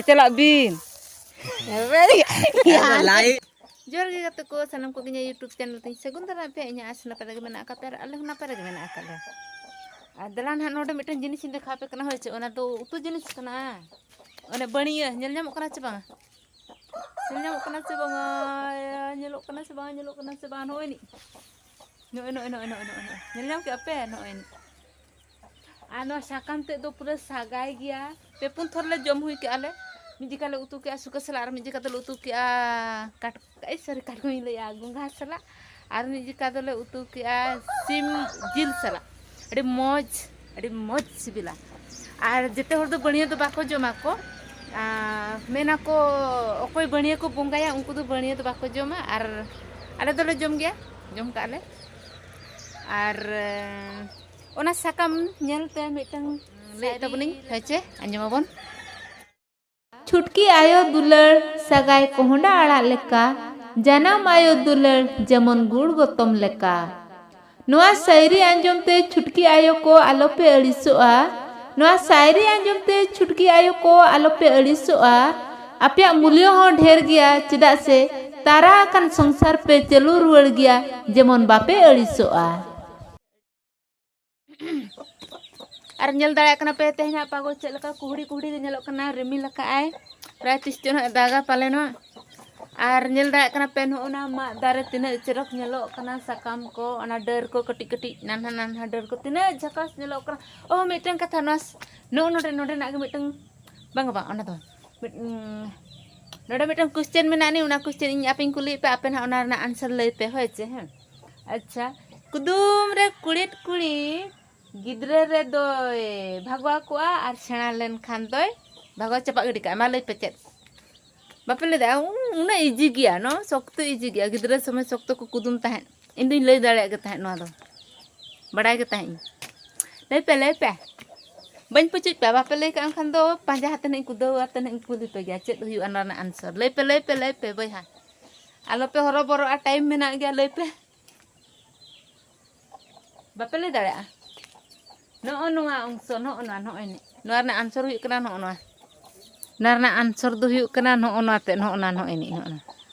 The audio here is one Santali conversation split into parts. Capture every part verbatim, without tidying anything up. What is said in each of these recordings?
ᱪᱟᱞᱟᱜ ᱵᱤᱱ᱾ ᱡᱚᱦᱟᱨ ᱜᱮ ᱜᱟᱛᱮ ᱠᱚ, ᱥᱟᱱᱟᱢ ᱠᱚᱜᱮ ᱤᱧᱟᱹᱜ YouTube channel ᱛᱤᱧ ᱥᱟᱹᱜᱩᱱ ᱫᱟᱨᱟᱢ ᱯᱮ᱾ ᱤᱧᱟᱹᱜ ᱟᱥ ᱱᱟᱯᱟᱭ ᱨᱮᱜᱮ ᱢᱮᱱᱟᱜ ᱟᱠᱟᱫ ᱯᱮᱭᱟ ᱟᱨ ᱟᱞᱮ ᱦᱚᱸ ᱱᱟᱯᱟᱭ ᱨᱮᱜᱮ ᱢᱮᱱᱟᱜ ᱟᱠᱟᱫ ᱞᱮᱭᱟ᱾ ᱟᱨ ᱫᱮᱞᱟ ᱱᱟᱦᱟᱜ, ᱱᱚᱰᱮ ᱢᱤᱫᱴᱮᱱ ᱡᱤᱱᱤᱥ ᱤᱧ ᱫᱮᱠᱷᱟᱣ ᱟᱯᱮ ᱠᱟᱱᱟ, ᱦᱳᱭ ᱪᱮ? ᱚᱱᱟ ᱫᱚ ᱩᱛᱩ ᱡᱤᱱᱤᱥ ᱠᱟᱱᱟ, ᱚᱱᱮ ᱵᱟᱹᱲᱤᱭᱟᱹ᱾ ᱧᱮᱞ ᱧᱟᱢᱚᱜ ᱠᱟᱱᱟ ᱪᱮ ᱵᱟᱝᱟ? ᱧᱮᱞ ᱧᱟᱢᱚᱜ ᱠᱟᱱᱟ ᱥᱮ ᱵᱟᱝᱟ? ᱧᱮᱞᱚᱜ ᱠᱟᱱᱟ ᱥᱮ ᱵᱟᱝᱟ? ᱧᱮᱞᱚᱜ ᱠᱟᱱᱟ ᱥᱮ ᱵᱟᱝᱟ? ᱱᱚᱜᱼᱚᱭ ᱱᱤᱡ, ᱱᱚᱜᱼᱚᱭ ᱱᱚᱜᱼᱚᱭ ᱱᱚᱜᱼᱚᱭ ᱱᱚᱜᱼᱚᱭ ᱱᱚᱜᱼᱚᱭ᱾ ᱧᱮᱞ ᱧᱟᱢ ᱠᱮᱜᱼᱟ ᱯᱮ? ᱱᱚᱜᱼᱚᱭ ᱱᱤᱡ᱾ ᱟᱨ ᱱᱚᱣᱟ ᱥᱟᱠᱟᱢ ᱛᱮᱫ ᱫᱚ ᱯᱩᱨᱟᱹ ᱥᱟᱜᱟᱭ ᱜᱮᱭᱟ᱾ ᱯᱮ ᱯᱩᱱ ᱛᱷᱚᱨ ᱞᱮ ᱡᱚᱢ ᱦᱩᱭ ᱠᱮᱜᱼᱟ ᱞᱮ᱾ ᱢᱤᱫ ᱡᱚᱠᱷᱟ ᱞᱮ ᱩᱛᱩ ᱠᱮᱜᱼᱟ ᱥᱩᱠᱟᱹ ᱥᱟᱞᱟᱜ, ᱟᱨ ᱢᱤᱫ ᱡᱚᱠᱷᱟ ᱫᱚᱞᱮ ᱩᱛᱩ ᱠᱮᱜᱼᱟ ᱠᱟᱴ-, ᱮᱭ, sorry, ᱠᱟᱴᱠᱚᱢ ᱤᱧ ᱞᱟᱹᱭᱮᱜᱼᱟ, ᱜᱚᱸᱜᱷᱟ ᱥᱟᱞᱟᱜ᱾ ᱟᱨ ᱢᱤᱫ ᱡᱚᱠᱷᱟ ᱫᱚᱞᱮ ᱩᱛᱩ ᱠᱮᱜᱼᱟ ᱥᱤᱢ ᱡᱤᱞ ᱥᱟᱞᱟᱜ᱾ ᱟᱹᱰᱤ ᱢᱚᱡᱽ, ᱟᱹᱰᱤ ᱢᱚᱡᱽ ᱥᱤᱵᱤᱞᱟ᱾ ᱟᱨ ᱡᱮᱛᱮ ᱦᱚᱲ ᱫᱚ ᱵᱟᱹᱲᱤᱭᱟᱹ ᱫᱚ ᱵᱟᱠᱚ ᱡᱚᱢᱟ ᱠᱚ᱾ ᱟᱨ ᱢᱮᱱᱟ ᱠᱚ, ᱚᱠᱚᱭ ᱵᱟᱹᱲᱤᱭᱟᱹ ᱠᱚ ᱵᱚᱸᱜᱟᱭᱟ, ᱩᱱᱠᱩ ᱫᱚ ᱵᱟᱹᱲᱤᱭᱟᱹ ᱫᱚ ᱵᱟᱠᱚ ᱡᱚᱢᱟ᱾ ᱟᱨ ᱟᱞᱮ ᱫᱚᱞᱮ ᱡᱚᱢ ᱜᱮᱭᱟ, ᱡᱚᱢ ᱠᱟᱜᱼᱟ ᱞᱮ᱾ ᱟᱨ ᱚᱱᱟ ᱥᱟᱠᱟᱢ ᱧᱮᱞᱛᱮ ᱢᱤᱫᱴᱟᱝ ᱞᱟᱹᱭᱮᱫ ᱛᱟᱵᱚᱱᱟᱹᱧ, ᱦᱮᱸ ᱪᱮ? ᱟᱸᱡᱚᱢᱟᱵᱚᱱ᱾ ᱪᱷᱩᱴᱠᱤ ᱟᱭᱳ ᱫᱩᱞᱟᱹᱲ ᱥᱟᱜᱟᱭ ᱠᱚᱦᱚᱸᱰᱟ ᱟᱲᱟᱜ ᱞᱮᱠᱟ, ᱡᱟᱱᱟᱢ ᱟᱭᱳ ᱫᱩᱞᱟᱹᱲ ᱡᱮᱢᱚᱱ ᱜᱩᱲ ᱜᱚᱛᱚᱢ ᱞᱮᱠᱟ᱾ ᱱᱚᱣᱟ ᱥᱟᱭᱨᱤ ᱟᱸᱡᱚᱢ ᱛᱮ ᱪᱷᱩᱴᱠᱤ ᱟᱭᱳ ᱠᱚ ᱟᱞᱚᱯᱮ ᱟᱹᱲᱤᱥᱚᱜᱼᱟ᱾ ᱱᱚᱣᱟ ᱥᱟᱭᱨᱤ ᱟᱸᱡᱚᱢ ᱛᱮ ᱪᱷᱩᱴᱠᱤ ᱟᱭᱳ ᱠᱚ ᱟᱞᱚᱯᱮ ᱟᱹᱲᱤᱥᱚᱜᱼᱟ᱾ ᱟᱯᱮᱭᱟᱜ ᱢᱩᱞᱭᱚ ᱦᱚᱸ ᱰᱷᱮᱨ ᱜᱮᱭᱟ, ᱪᱮᱫᱟᱜ ᱥᱮ ᱛᱟᱨᱟ ᱟᱠᱟᱱ ᱥᱚᱝᱥᱟᱨ ᱯᱮ ᱪᱟᱹᱞᱩ ᱨᱩᱣᱟᱹᱲ ᱜᱮᱭᱟ, ᱡᱮᱢᱚᱱ ᱵᱟᱯᱮ ᱟᱹᱲᱤᱥᱚᱜᱼᱟ᱾ ᱟᱨ ᱧᱮᱞ ᱫᱟᱲᱮᱭᱟᱜ ᱠᱟᱱᱟ ᱯᱮ ᱛᱮᱦᱮᱧᱟᱜ ᱯᱟᱜᱚ ᱪᱮᱫ ᱞᱮᱠᱟ ᱠᱩᱦᱲᱤ ᱠᱩᱦᱲᱤ ᱜᱮ ᱧᱮᱞᱚᱜ ᱠᱟᱱᱟ, ᱨᱤᱢᱤᱞ ᱟᱠᱟᱫᱼᱟᱭ᱾ ᱯᱨᱟᱭ ᱛᱤᱥ ᱪᱚ ᱱᱟᱦᱟᱜ ᱫᱟᱜᱟ ᱯᱟᱞᱮ ᱱᱚᱜ᱾ ᱟᱨ ᱧᱮᱞ ᱫᱟᱲᱮᱭᱟᱜ ᱠᱟᱱᱟ ᱯᱮ, ᱱᱚᱜᱼᱚ ᱱᱟ ᱢᱟᱫ ᱫᱟᱨᱮ ᱛᱤᱱᱟᱹᱜ ᱪᱮᱨᱚᱠ ᱧᱮᱞᱚᱜ ᱠᱟᱱᱟ, ᱥᱟᱠᱟᱢ ᱠᱚ, ᱚᱱᱟ ᱰᱟᱹᱨ ᱠᱚ ᱠᱟᱹᱴᱤᱡ ᱠᱟᱹᱴᱤᱡ ᱱᱟᱱᱦᱟ ᱱᱟᱱᱦᱟ ᱰᱟᱹᱨ ᱠᱚ ᱛᱤᱱᱟᱹᱜ ᱡᱷᱟᱠᱟᱥ ᱧᱮᱞᱚᱜ ᱠᱟᱱᱟ᱾ ᱚ, ᱢᱤᱫᱴᱟᱝ ᱠᱟᱛᱷᱟ, ᱱᱚᱣᱟ ᱥ-, ᱱᱚᱜᱼᱚ ᱱᱚᱰᱮ, ᱱᱚᱰᱮᱱᱟᱜ ᱜᱮ ᱢᱤᱫᱴᱟᱝ, ᱵᱟᱝᱟ ᱵᱟᱝ, ᱚᱱᱟ ᱫᱚ ᱵᱟᱝ᱾ ᱢᱤᱫ-, ᱩᱸ, ᱱᱚᱰᱮ ᱢᱤᱫᱴᱟᱝ question ᱢᱮᱱᱟᱜ ᱟᱹᱱᱤᱡ, ᱚᱱᱟ question ᱤᱧ ᱟᱯᱮᱧ ᱠᱩᱞᱤᱭᱮᱫ ᱯᱮ, ᱟᱯᱮ ᱱᱟᱦᱟᱜ ᱚᱱᱟ ᱨᱮᱱᱟᱜ answer ᱞᱟᱹᱭ ᱯᱮ, ᱦᱳᱭ ᱪᱮ? ᱦᱮᱸ, ᱟᱪᱪᱷᱟ, ᱠᱩᱫᱩᱢ ᱨᱮ ᱠᱩᱲᱤᱫ ᱠᱩᱲᱤᱫ ᱜᱤᱫᱽᱨᱟᱹ ᱨᱮᱫᱚᱭ ᱵᱷᱟᱜᱽᱣᱟ ᱠᱚᱜᱼᱟ ᱟᱨ ᱥᱮᱬᱟ ᱞᱮᱱᱠᱷᱟᱱ ᱫᱚᱭ ᱵᱷᱟᱜᱽᱣᱟ ᱪᱟᱯᱟᱜ ᱜᱤᱰᱤ ᱠᱟᱜᱼᱟ᱾ ᱢᱟ ᱞᱟᱹᱭ ᱯᱮ ᱪᱮᱫ? ᱵᱟᱯᱮ ᱞᱟᱹᱭ ᱫᱟᱲᱮᱭᱟᱜᱼᱟ? ᱩ-, ᱩᱱᱟᱹᱜ easy ᱜᱮᱭᱟ, ᱱᱚᱣᱟ ᱥᱚᱠᱛᱚ easy ᱜᱮᱭᱟ᱾ ᱜᱤᱫᱽᱨᱟᱹ ᱥᱚᱢᱚᱭ ᱥᱚᱠᱛᱚ ᱠᱚ ᱠᱩᱫᱩᱢ ᱛᱟᱦᱮᱸᱫ᱾ ᱤᱧ ᱫᱩᱧ ᱞᱟᱹᱭ ᱫᱟᱲᱮᱭᱟᱜ ᱜᱮ ᱛᱟᱦᱮᱸᱫ ᱱᱚᱣᱟ ᱫᱚ, ᱵᱟᱲᱟᱭ ᱜᱮ ᱛᱟᱦᱮᱸᱫ ᱤᱧ᱾ ᱞᱟᱹᱭ ᱯᱮ, ᱞᱟᱹᱭ ᱯᱮ, ᱵᱟᱹᱧ ᱯᱩᱪᱩᱡ ᱯᱮ᱾ ᱵᱟᱯᱮ ᱞᱟᱹᱭ ᱠᱟᱜ ᱠᱷᱟᱱ ᱫᱚ ᱯᱟᱸᱡᱟ ᱦᱟᱛᱮ ᱱᱟᱜ ᱤᱧ ᱠᱩᱫᱟᱹᱣ ᱟᱛᱮ ᱱᱟᱜ ᱤᱧ ᱠᱩᱞᱤ ᱯᱮ ᱜᱮᱭᱟ, ᱪᱮᱫ ᱦᱩᱭᱩᱜᱼᱟ ᱱᱚᱣᱟ ᱨᱮᱱᱟᱜ answer? ᱞᱟᱹᱭ ᱯᱮ, ᱞᱟᱹᱭ ᱯᱮ, ᱞᱟᱹᱭ ᱯᱮ ᱵᱚᱭᱦᱟ, ᱟᱞᱚ ᱯᱮ ᱦᱚᱨᱚᱵᱚᱨᱚᱜᱼᱟ, time ᱢᱮᱱᱟᱜ ᱜᱮᱭᱟ᱾ ᱞᱟᱹᱭ ᱯᱮ, ᱵᱟᱯᱮ ᱞᱟᱹᱭ ᱫᱟᱲᱮᱭᱟᱜᱼᱟ? ᱱᱚᱜᱼᱚ ᱱᱚᱣᱟ ᱚᱝᱥᱚ, ᱱᱚᱜᱼᱚ ᱱᱚᱣᱟ, ᱱᱚᱜᱼᱚᱭ ᱱᱤ-, ᱱᱚᱣᱟ ᱨᱮᱱᱟᱜ answer ᱦᱩᱭᱩᱜ ᱠᱟᱱᱟ ᱱᱚᱜᱼᱚ ᱱᱚᱣᱟ᱾ ᱚᱱᱟ ᱨᱮᱱᱟᱜ answer ᱫᱚ ᱦᱩᱭᱩᱜ ᱠᱟᱱᱟ ᱱᱚᱜᱼᱚ ᱱᱚᱣᱟ ᱛᱮ, ᱱᱚᱜᱼᱚ ᱱᱟ, ᱱᱚᱜᱼᱚᱭ ᱱᱤᱡ, ᱱᱚᱜᱼᱚ ᱱᱟ᱾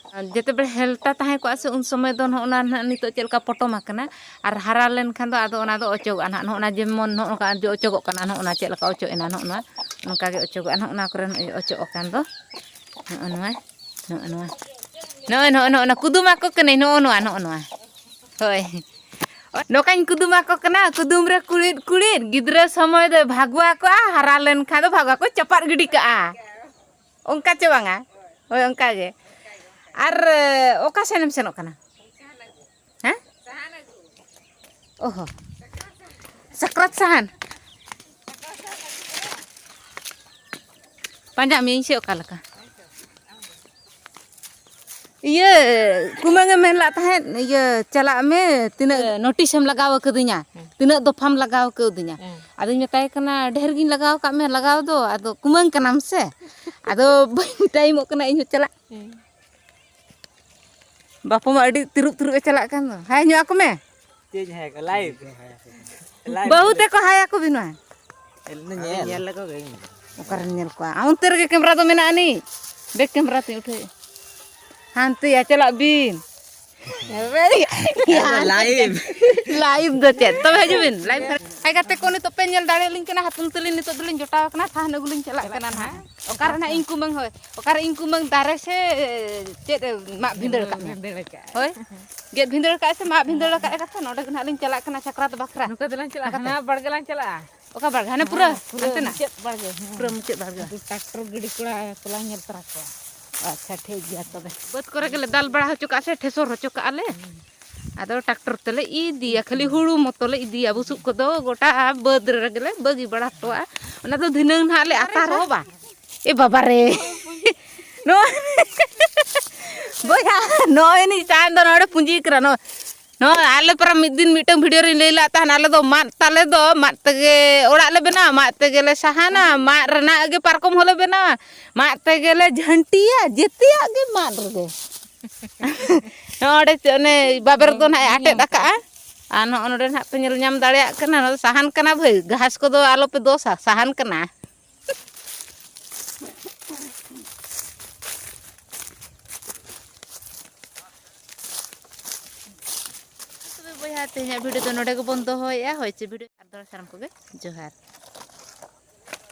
ᱡᱮᱛᱮ ᱵᱮᱲᱟ ᱦᱮᱞᱛᱟ ᱛᱟᱦᱮᱸ ᱠᱚᱜᱼᱟ ᱥᱮ, ᱩᱱ ᱥᱚᱢᱚᱭ ᱫᱚ ᱱᱚᱜᱼᱚ ᱱᱟ ᱱᱟᱦᱟᱜ ᱱᱤᱛᱚᱜ ᱪᱮᱫ ᱞᱮᱠᱟ ᱯᱚᱴᱚᱢ ᱟᱠᱟᱱᱟ, ᱟᱨ ᱦᱟᱨᱟ ᱞᱮᱱᱠᱷᱟᱱ ᱫᱚ ᱟᱫᱚ ᱚᱱᱟ ᱫᱚ ᱚᱪᱚᱜᱚᱜᱼᱟ ᱱᱟᱦᱟᱜ᱾ ᱱᱚᱜᱼᱚ ᱱᱟ ᱡᱮᱢᱚᱱ ᱱᱚᱜᱼᱚ ᱱᱚᱝᱠᱟ ᱡᱮ ᱚᱪᱚᱜᱚᱜ ᱠᱟᱱᱟ, ᱱᱚᱜᱼᱚ ᱱᱟ ᱪᱮᱫ ᱞᱮᱠᱟ ᱚᱪᱚᱜ ᱮᱱᱟ, ᱱᱚᱜᱼᱚ ᱱᱚᱣᱟ ᱱᱚᱝᱠᱟ ᱜᱮ ᱚᱪᱚᱜᱚᱜᱼᱟ᱾ ᱱᱚᱜᱼᱚ ᱱᱟ ᱠᱚᱨᱮ ᱱᱚᱜᱼᱚᱭ ᱚᱪᱚᱜ ᱟᱠᱟᱱ ᱫᱚ, ᱱᱚᱜᱼᱚ ᱱᱚᱣᱟ, ᱱᱚᱜᱼᱚ ᱱᱚᱣᱟ, ᱱᱚᱜᱼᱚᱭ, ᱱᱚᱜᱼᱚᱭ, ᱱᱚᱜᱼᱚ ᱱᱟ ᱠᱩᱫᱩᱢ ᱟᱠᱚ ᱠᱟᱹᱱᱟᱹᱧ, ᱱᱚᱜᱼᱚ ᱱᱚᱣᱟ, ᱱᱚᱜᱼᱚ ᱱᱚᱣᱟ᱾ ᱦᱳᱭ᱾ ᱱᱚᱝᱠᱟᱧ ᱠᱩᱫᱩᱢ ᱟᱠᱚ ᱠᱟᱱᱟ, ᱠᱩᱫᱩᱢ ᱨᱮ ᱠᱩᱲᱤᱫ ᱠᱩᱲᱤᱫ, ᱜᱤᱫᱽᱨᱟᱹ ᱥᱚᱢᱚᱭ ᱫᱚᱭ ᱵᱷᱟᱜᱩᱣᱟ ᱠᱚᱜᱼᱟ, ᱦᱟᱨᱟ ᱞᱮᱱᱠᱷᱟᱱ ᱫᱚ ᱵᱷᱟᱜᱩᱣᱟ ᱠᱚ ᱪᱟᱯᱟᱫ ᱜᱤᱰᱤ ᱠᱟᱜᱼᱟ᱾ ᱚᱱᱠᱟ ᱪᱮ ᱵᱟᱝᱟ? ᱦᱳᱭ, ᱚᱱᱠᱟ ᱜᱮ᱾ ᱟᱨ, ᱚᱠᱟ ᱥᱮᱱ ᱮᱢ ᱥᱮᱱᱚᱜ ᱠᱟᱱᱟ? ᱦᱮᱸ? ᱚᱦᱚ᱾ ᱥᱟᱠᱨᱟᱛ ᱥᱟᱦᱟᱱ᱾ ᱯᱟᱸᱡᱟ ᱢᱤᱭᱟᱹᱧ ᱥᱮ ᱚᱠᱟ ᱞᱮᱠᱟ? ᱤᱭᱟᱹ, ᱠᱩᱢᱟᱹᱝ ᱮ ᱢᱮᱱ ᱞᱟᱜ ᱛᱟᱦᱮᱸᱫ, ᱤᱭᱟᱹ, ᱪᱟᱞᱟᱜ ᱢᱮ, ᱛᱤᱱᱟᱹᱜ ᱱᱳᱴᱤᱥ ᱮᱢ ᱞᱟᱜᱟᱣ ᱟᱠᱟᱫᱤᱧᱟ, ᱦᱮᱸ᱾ ᱛᱤᱱᱟᱹᱜ ᱫᱚᱯᱷᱟᱢ ᱞᱟᱜᱟᱣ ᱠᱟᱹᱣᱫᱤᱧᱟ᱾ ᱦᱮᱸ᱾ ᱟᱫᱚᱧ ᱢᱮᱛᱟᱭ ᱠᱟᱱᱟ, "ᱰᱷᱮᱨ ᱜᱤᱧ ᱞᱟᱜᱟᱣ ᱠᱟᱜ ᱢᱮ ᱞᱟᱜᱟᱣ ᱫᱚ, ᱟᱫᱚ ᱠᱩᱢᱟᱹᱝ ᱠᱟᱱᱟᱢ ᱥᱮ?" ᱟᱫᱚ ᱵᱟᱹᱧ ᱴᱟᱭᱤᱢᱚᱜ ᱠᱟᱱᱟ ᱤᱧ ᱦᱚᱸ ᱪᱟᱞᱟᱜ᱾ ᱦᱮᱸ᱾ ᱵᱟᱯᱩ ᱢᱟ ᱟᱹᱰᱤ ᱛᱤᱨᱩᱵ ᱛᱤᱨᱩᱵ ᱮ ᱪᱟᱞᱟᱜ ᱠᱟᱱ ᱫᱚ᱾ ᱦᱟᱭ ᱧᱚᱜ ᱟᱠᱚ ᱢᱮ᱾ ᱪᱮᱫ ᱦᱟᱭ ᱠᱚ? ᱞᱟᱭᱤᱵᱷ᱾ ᱞᱟᱭᱤᱵᱷ᱾ ᱵᱟᱹᱦᱩ ᱛᱮᱠᱚ ᱦᱟᱭ ᱟᱠᱚ ᱵᱤᱱ ᱢᱟ᱾ ᱧᱮᱞ᱾ ᱧᱮᱞ ᱞᱮᱠᱚ ᱜᱮ ᱤᱧ᱾ ᱚᱠᱟᱨᱮᱢ ᱧᱮᱞ ᱠᱚᱣᱟ? ᱟᱨ ᱚᱱᱛᱮ ᱨᱮᱜᱮ ᱠᱮᱢᱨᱟ ᱫᱚ ᱢᱮᱱᱟᱜ ᱟᱹᱱᱤᱡ᱾ ᱵᱮᱠ ᱠᱮᱢᱨᱟ ᱛᱤᱧ ᱩᱴᱷᱟᱹᱣ᱾ ᱦᱟᱱᱛᱮᱭᱟ, ᱪᱟᱞᱟᱜ ᱵᱤᱱ᱾ ᱞᱟᱭᱤᱵᱷ᱾ ᱞᱟᱭᱤᱵᱷ ᱫᱚ ᱪᱮᱫ? ᱛᱚᱵᱮ ᱦᱤᱡᱩᱜ ᱵᱤᱱ, ᱞᱟᱭᱤᱵᱷ ᱫᱷᱟᱨᱟ᱾ ᱦᱟᱭ ᱜᱟᱛᱮ ᱠᱚ, ᱱᱤᱛᱚᱜ ᱯᱮ ᱧᱮᱞ ᱫᱟᱲᱮᱭᱟᱞᱤᱧ ᱠᱟᱱᱟ, ᱦᱟᱛᱩᱞ ᱛᱟᱹᱞᱤᱧ ᱱᱤᱛᱚᱜ ᱫᱚᱞᱤᱧ ᱡᱚᱴᱟᱣ ᱟᱠᱟᱱᱟ, ᱥᱟᱦᱟᱱ ᱟᱹᱜᱩ ᱞᱤᱧ ᱪᱟᱞᱟᱜ ᱠᱟᱱᱟ ᱱᱟᱦᱟᱜ᱾ ᱚᱠᱟᱨᱮ ᱱᱟᱦᱟᱜ ᱤᱧ ᱠᱩᱢᱟᱹᱝ, ᱦᱳᱭ, ᱚᱠᱟᱨᱮ ᱤᱧ ᱠᱩᱢᱟᱹᱝ ᱫᱟᱨᱮ ᱥᱮ ᱪᱮᱫ ᱮ ᱢᱟᱜ ᱵᱷᱤᱸᱫᱟᱹᱲ ᱠᱟᱜ ᱢᱮ? ᱵᱷᱤᱸᱫᱟᱹᱲ ᱠᱟᱜᱼᱟ᱾ ᱦᱳᱭ, ᱜᱮᱫ ᱵᱷᱤᱸᱫᱟᱹᱲ ᱠᱟᱜᱼᱟ ᱥᱮ ᱢᱟᱜ ᱵᱷᱤᱸᱫᱟᱹᱲ ᱠᱟᱜᱼᱟ ᱠᱟᱛᱷᱟ, ᱱᱚᱰᱮ ᱜᱮ ᱱᱟᱦᱟᱜ ᱞᱤᱧ ᱪᱟᱞᱟᱜ ᱠᱟᱱᱟ ᱥᱟᱠᱨᱟᱛ ᱵᱟᱠᱷᱨᱟ᱾ ᱱᱚᱝᱠᱟ ᱫᱚᱞᱟᱝ ᱪᱟᱞᱟᱜᱼᱟ, ᱦᱟᱱᱟ ᱵᱟᱲᱜᱮ ᱞᱟᱝ ᱪᱟᱞᱟᱜᱼᱟ᱾ ᱚᱠᱟ ᱵᱟᱲᱜᱮ? ᱦᱟᱱᱮ ᱯᱩᱨᱟᱹ ᱦᱮᱸ, ᱯᱩᱨᱟᱹ ᱦᱟᱱᱛᱮᱱᱟᱜ? ᱢᱩᱪᱟᱹᱫ ᱵᱟᱲᱜᱮ, ᱦᱮᱸ᱾ ᱯᱩᱨᱟᱹ ᱢᱩᱪᱟᱹᱫ ᱵᱟᱲᱜᱮ᱾ ᱩᱱᱠᱩ ᱴᱨᱟᱠᱴᱚᱨ ᱜᱤᱰᱤ ᱠᱚᱲᱟ ᱠᱚᱞᱟᱝ ᱧᱮᱞ ᱛᱚᱨᱟ ᱠᱚᱣᱟ᱾ ᱟᱪᱪᱷᱟ, ᱴᱷᱤᱠ ᱜᱮᱭᱟ ᱛᱚᱵᱮ᱾ ᱵᱟᱹᱫᱽ ᱠᱚᱨᱮ ᱜᱮᱞᱮ ᱫᱟᱞ ᱵᱟᱲᱟ ᱦᱚᱪᱚ ᱠᱟᱜᱼᱟ ᱥᱮ ᱴᱷᱮᱥᱚᱨ ᱦᱚᱪᱚ ᱠᱟᱜᱼᱟ ᱞᱮ᱾ ᱟᱫᱚ ᱴᱨᱟᱠᱴᱚᱨ ᱛᱮᱞᱮ ᱤᱫᱤᱭᱟ, ᱠᱷᱟᱹᱞᱤ ᱦᱩᱲᱩ ᱢᱚᱛᱚ ᱞᱮ ᱤᱫᱤᱭᱟ, ᱵᱩᱥᱩᱵ ᱠᱚᱫᱚ ᱜᱚᱴᱟ ᱵᱟᱹᱫᱽ ᱨᱮᱜᱮ ᱞᱮ ᱵᱟᱹᱜᱤ ᱵᱟᱲᱟ ᱦᱚᱴᱚᱣᱟᱜᱼᱟ᱾ ᱚᱱᱟ ᱫᱚ ᱫᱷᱤᱱᱟᱹᱝ ᱱᱟᱦᱟᱜ ᱞᱮ ᱟᱛᱟᱨ ᱨᱮᱦᱚᱸ ᱵᱟᱝ᱾ ᱮ ᱵᱟᱵᱟ ᱨᱮ᱾ ᱱᱚᱣᱟ ᱵᱚᱭᱦᱟ, ᱱᱚᱜᱼᱚᱭ ᱱᱤᱡ ᱥᱟᱦᱟᱱ ᱫᱚ ᱱᱚᱰᱮ ᱯᱩᱸᱡᱤ ᱠᱟᱱᱟ᱾ ᱱᱚᱜᱼᱚᱭ, ᱱᱚᱜᱼᱚᱭ ᱟᱞᱮ ᱯᱟᱨᱟ ᱢᱤᱫ ᱫᱤᱱ ᱢᱤᱫᱴᱟᱝ ᱵᱷᱤᱰᱤᱭᱳ ᱨᱤᱧ ᱞᱟᱹᱭ ᱞᱮᱫ ᱛᱟᱦᱮᱱ, ᱟᱞᱮ ᱫᱚ ᱢᱟᱫ ᱛᱟᱞᱮ ᱫᱚ ᱢᱟᱫ ᱛᱮᱜᱮ ᱚᱲᱟᱜ ᱞᱮ ᱵᱮᱱᱟᱣᱟ, ᱢᱟᱫ ᱛᱮᱜᱮ ᱞᱮ ᱥᱟᱦᱟᱱᱟ, ᱢᱟᱫ ᱨᱮᱱᱟᱜ ᱜᱮ ᱯᱟᱨᱠᱚᱢ ᱦᱚᱸᱞᱮ ᱵᱮᱱᱟᱣᱟ, ᱢᱟᱫ ᱛᱮᱜᱮ ᱞᱮ ᱡᱷᱟᱹᱱᱴᱤᱭᱟ, ᱡᱮᱛᱮᱭᱟᱜ ᱜᱮ ᱢᱟᱫ ᱨᱮᱜᱮ᱾ ᱱᱚᱰᱮ ᱪᱮ-, ᱚᱱᱮ ᱵᱟᱵᱮᱨ ᱫᱚ ᱱᱟᱦᱟᱜ ᱮ ᱟᱴᱮᱫ ᱟᱠᱟᱜᱼᱟ᱾ ᱟᱨ ᱱᱚᱜᱼᱚ ᱱᱚᱰᱮ ᱱᱟᱦᱟᱜ ᱯᱮ ᱧᱮᱞ ᱧᱟᱢ ᱫᱟᱲᱮᱭᱟᱜ ᱠᱟᱱᱟ, ᱱᱚᱣᱟ ᱫᱚ ᱥᱟᱦᱟᱱ ᱠᱟᱱᱟ ᱵᱷᱟᱹᱭ, ᱜᱷᱟᱥ ᱠᱚᱫᱚ ᱟᱞᱚ ᱯᱮ ᱫᱚᱥᱟ, ᱥᱟᱦᱟᱱ ᱠᱟᱱᱟ᱾ ᱵᱚᱭᱦᱟ, ᱛᱮᱦᱮᱧᱟᱜ video ᱫᱚ ᱱᱚᱰᱮ ᱜᱮᱵᱚᱱ ᱫᱚᱦᱚᱭᱮᱫᱼᱟ᱾ ᱦᱳᱭ ᱪᱮ, video ᱟᱨ ᱫᱚᱦᱲᱟ ᱥᱟᱱᱟᱢ ᱠᱚᱜᱮ ᱡᱚᱦᱟᱨ᱾